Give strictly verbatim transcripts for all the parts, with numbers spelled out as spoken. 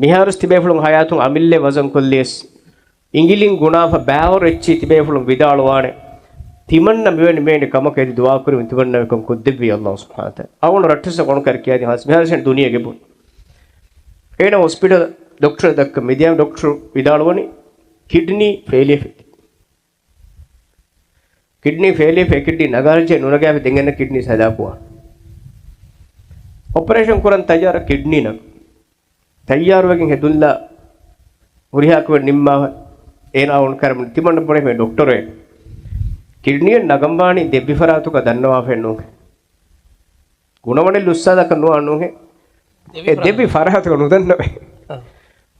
މިހާރުސް ތިބޭފުޅުން ހަޔާތުން އަމިއްލައެއް ވަޒަން ކޮށްލިޔަސް، އިނގިލިން ގުނާފަ ބާވަރު އެއްޗި ތިބޭފުޅުން ވިދާޅުވާނެ. ތިމަންނަ މިވެނި މޭނި ކަމަކަށް އެދި ދުޢާކުރިމުން ތިމަންނަ ކަން ކޮށްދެއްވީ ﷲ ސުބްޙާނަހޫ ވަތަޢާލާ. އަވަނު ރައްޓެއްސަ ގޮނުކަރ ކިޔާދި ހާސް މިހާރުސެން ދުނިޔޭގެ ބުން. އޭނަ ހޮސްޕިޓަލް ޑޮކްޓަރ ދައްކަ މިދިޔަ ޑޮކްޓަރ ވިދާޅުވަނީ ކިޑްނީ ފެއިލިއަ ފެއްޓި. ކިޑްނީ ފެއިލިއަ ފެ ކިޑްނީ ނަގާލަޖެ ނުނަގާފެ ދެން އެންނަ ކިޑްނީ ސަލާކުވާ. އޮޕަރޭޝަން ކުރަން ތައްޔާރަ ކިޑްނީ ނަގ. ތައްޔާރުވެގެން ހެދުންލާ ހުރިހާކުވެ ނިންމާ އޭނާ އޮން ކަރަމުން ތިމަންނަ ބުނެފެ ޑޮކްޓަރެ. ކިޑްނީއެއް ނަގަންވާނީ ދެއްވި ފަރާތުގަ ދަންނަވާފެއް ނޫން. ގުނަވަނެއް ލުއްސާދަކަށް ނުވާ ނޫހެ. އެ ދެވި ފަރާތުގަ ނުދަންނަވެ.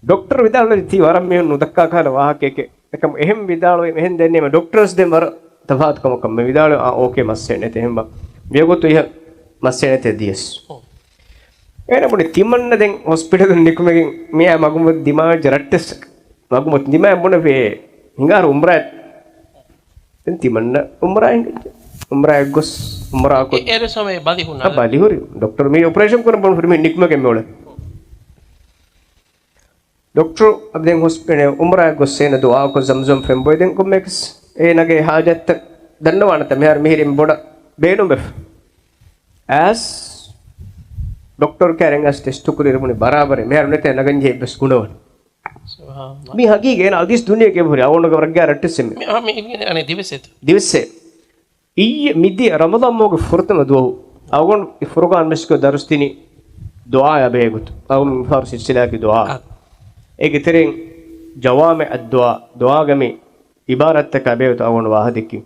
ޑޮކްޓަރ ވިދާޅުވި ތީ ވަރަށް މީހުން ނުދައްކާ ކަހަލަ ވާހަކައެކެ. އެކަމް އެހެން ވިދާޅުވެ މެހެން ދެންނެވި ޑޮކްޓަރސް ދެން ވަރަށް ތަފާތު ކަމަކަށް މެ ވިދާޅުވެ އާ އޯކޭ މައްސައެއް ނެތެ އެހެން ބާ. މިވަގުތު އިހަ މައްސައެއް ނެތެ ދިޔަސް. އޭނަ ބުނި ތިމަންނަ ދެން ހޮސްޕިޓަލުން ނިކުމެގެން މިއާ މަގުމަތި ދިމާވެއްޖެ ރައްޓެއްސަކަށް. މަގުމަތި ދިމާވެ ބުނެ ހިނގާރު އުމްރާ ދެން ތިމަންނަ އުމްރާ ހިނގައްޖެ. އުމްރާއަށް ގޮސް އުމްރާ ކޮށް. އޭރު ސަމައެއް ބަލި ހުންނާ. ބަލި ހުރި. ޑޮކްޓަރު މީ އޮޕަރޭޝަން ކުރަން ބޮން ހުރި މީ ނިކުމެގެން މިއުޅެ. ޑޮކްޓަރު އަބަދެން ހޮސްޕިޓަލް އުމްރާއަށް ގޮސް އޭނަ ދުޢާކޮށް ޒަމްޒަމް ފެންބޮއި ދެން ކޮންމެއަކަސް އޭނަގެ ހާޖަތްތައް ދަންނަވާނަތަ މިހާރު މިހިރި ބޮޑަށް ބޭނުންވެފަ. އައިސް ޑޮކްޓަރު ކައިރިން އައިސް ޓެސްޓު ކުރި އިރު ބުނި ބަރާބަރެއް މިހާރު ނެތޭ ނަގަންޖެހި އެއްވެސް ގުނަވަން. މި ހަގީގަ އޭނަ އަދިސް ދުނިޔޭގެ ހުރި އަވަނުގެ ވަރަށް ގާ ރައްޓެއްސެއް މި. ދިވެއްސެއް. އިއްޔެ މިދިޔަ ރަމަޟާން މަހުގެ ފުރަތަމަ ދުވަހު އަޅުގަނޑު ފުރުގާން މިސްކިތު ދަރުސް ދިނީ ދުޢާއާ ބެހޭގޮތު. އަޅުގަނޑު މިފަހަރު ސިލްސިލާއަކީ ދުޢާ. އާ. އޭގެ ތެރެއިން ޖަވާމިޢައްދުޢާ، ދުޢާގަ މި ޢިބާރާތްތަކާ ބެހޭގޮތު އަޅުގަނޑު ވާހަކަ ދެއްކި.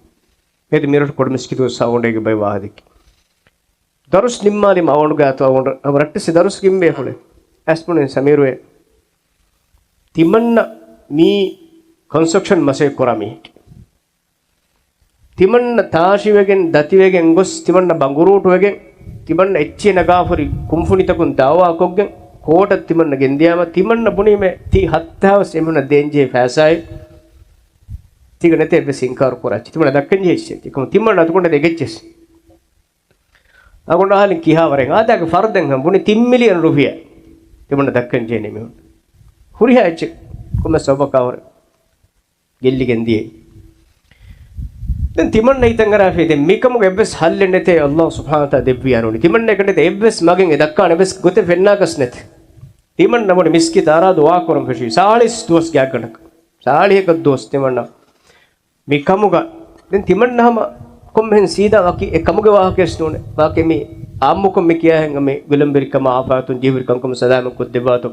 އޭތި މިރަށު ކުޑަމިސްކިތު ވެސް އަޅުގަނޑު އޭގެ ބައި ވާހަކަ ދެއްކި. ދަރުސް ނިންމާލީމަ އަޅުގަނޑު ގާތު އަޅުގަނޑު ރައްޓެއްސެއް ދަރުސް ގެންވޭ ފުޅެ. އައިސް ބުނި ސަމީރުއޭ. ތިމަންނަ މީ ކޮންސްޓްރަކްޝަން މަސައްކަތް ކުރާ މީހެއް. ތިމަންނަ ތާށިވެގެން، ދަތިވެގެން ގޮސް، ތިމަންނަ ބަނގުރޫޓުވެގެން، ތިމަންނަ އެއްޗިހި ނަގާފަ ހުރި ކުންފުނިތަކުން ދައުވާކޮށްގެން، ކޯޓަށް ތިމަންނަ ގެންދިޔާމަ، ތިމަންނަ ބުނީމޭ ތީ ހައްތާވެސް އެމީހުންނަށް ދޭންޖެހޭ ފައިސާއެއް ތީގަ ނެތޭ އެއްވެސް އިންކާރު ކުރާ އެއްޗެއް. ތިމަންނަ ދައްކަންޖެހޭ އެއްޗެއް. ތިކަމު ތިމަންނަ އަތުކޮނޑަށް އެގެއްޗެސް. އަގުނޑަހާލިން ކިހާވަރެއް އާދާގެ ފަރުދެއް ހަމަ ބުނި ތިން މިލިއަން ރުފިޔާ ތިމަންނަ ދައްކަންޖެހޭ މީހުން. ހުރިހާ އެއްޗެއް ކޮންމެ ސަބަބަކާވަރެއް ގެއްލިގެން ދިޔައީ. ދެން ތިމަންނަ ހިތަށް އަރާފި ދެން މިކަމުގެ އެއްވެސް ހައްލެއް ނެތޭ ﷲ ސުބްޙާނަހޫ ވަތަޢާލާ ދެއްވި އަރުނި. ތިމަންނަ އެކަން ނެތޭ އެއްވެސް މަގެއް އެ ދައްކާނެ އެއްވެސް ގޮތެއް ފެންނާކަސް ނެތޭ. ތިމަންނަ ބުނި މިސްކިތަށް އަރާ ދުޢާ ކުރަން ފެށީ. ސާޅީސް ދުވަސް ގާތްގަނޑަކަށް. ސާޅީހަކަށް ދުވަސް ތިމަންނަ މި ކަމުގަ ދެން ތިމަންނަ ހަމަ ކޮންމެހެން ސީދާ ވަކި އެ ކަމުގެ ވާހަކަޔެއް ނޫނޭ. ވާކެ މި އާއްމުކޮށް މި ކިޔާހެން މި ގުލަނބެރިކަމާ އާފާތުން ޖީވިރިކަންކަމު ސަލާމަތް ކޮށްދެއްވާތޯ.